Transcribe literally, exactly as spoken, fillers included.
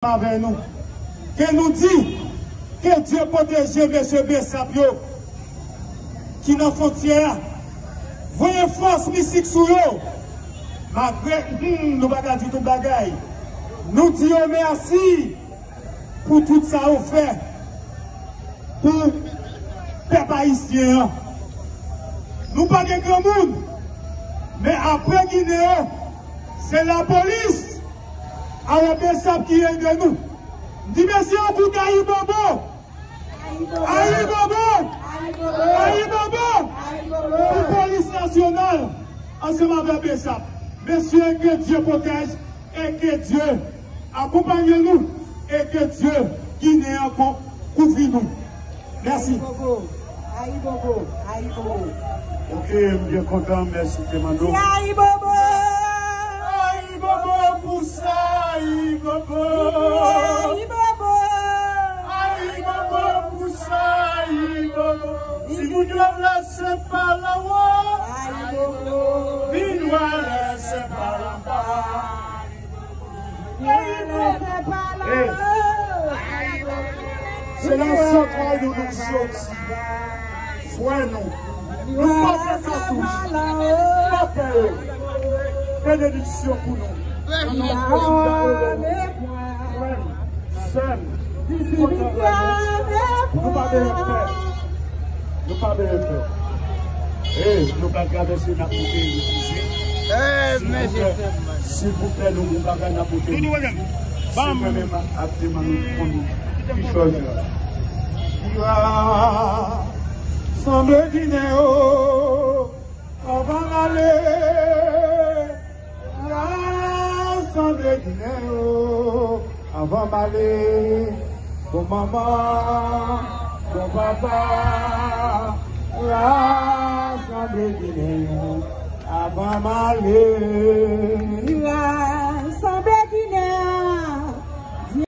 avè nou. Ke nou di, ke Dye pwoteje mesye Besap yo ki nan fwontyè a. Voye fòs mistik sou yo. Malgre, hmm, nou pa ka di tout bagay. Nou di yo mèsi pou tout sa yo fè pou pèp ayisyen an. Nou pa gen granmoun, men apre Ginen yo, se lapolis, alò Besap ki ede nou. M di mesye yo kout Ayibobo! Ayibobo! Ayibobo! Ayibobo! Pou polis nasyonal, ansanm avè Besap. Mesye, ke Dye pwotèj e ke Dye akonpanye nou e ke Dye Ginen an kon-, kouvri nou. Mèsi. Ayibobo, ayibobo, ayibobo. Ok, m byen kontan, mèsi Temando. Ayibobo! Ayibobo pou sa, ayibobo! Ayibobo! Ayibobo pou sa, ayibobo! Si moun yo lèse pa lawo, ayibobo! Vin wè lèse pa lanba. Hey, se nan zantray nou nou soti. Frè nou, nou pa fè katouch, pa pè yo. Benediksyon pou nou. Nan non Prezidan Elo, frè m, sè m, kontan wè nou. Nou pa bezwen pè. Nou pa bezwen pè. E nou pa travèse, n ap monte Rivizi. Silvouplè, silvouplè, nou gon bagay n ap monte Rivizi. Si mwen menm ak Temando nou konn ki chòz la. Rasanble Ginen yo, anvan n ale. Rasanble Ginen yo, anvan m ale. Bon manman, bon papa, rasanble Ginen yo, anvan m ale.